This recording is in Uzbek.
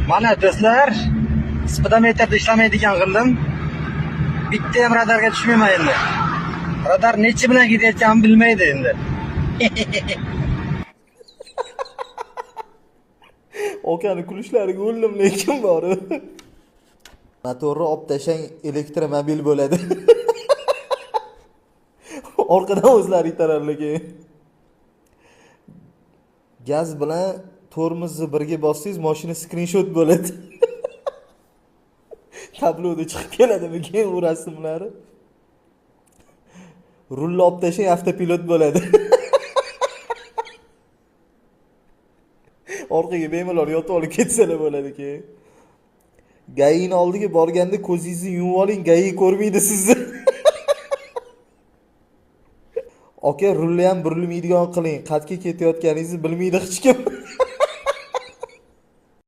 Mana do'stlar, spidometrda ishlamaydigan qildim. Bitta ham radarga tushmayman endi. Radar nechi bilan ketayotganini bilmaydi endi. Okani kulishlariga o'ldim lekin borib. Motorni olib tashlang, elektromobil bo'ladi. Orqadan o'zlari itararlar keyin. Gaz bilan tormozni birga bossangiz mashina skrinshot bo'ladi. Tabloda chiqib keladimi keyin u rasmlari? Rulni olib tashlang, avtopilot bo'ladi. Orqaga bemalol yotib olib ketsalar bo'ladi keyin. Gayini oldiga borganda ko'zingizni yumib oling, gayi ko'rmaydi sizni. Aka, rulni ham burilmaydigan qiling. Qatga ketayotganingizni bilmaydi hech kim.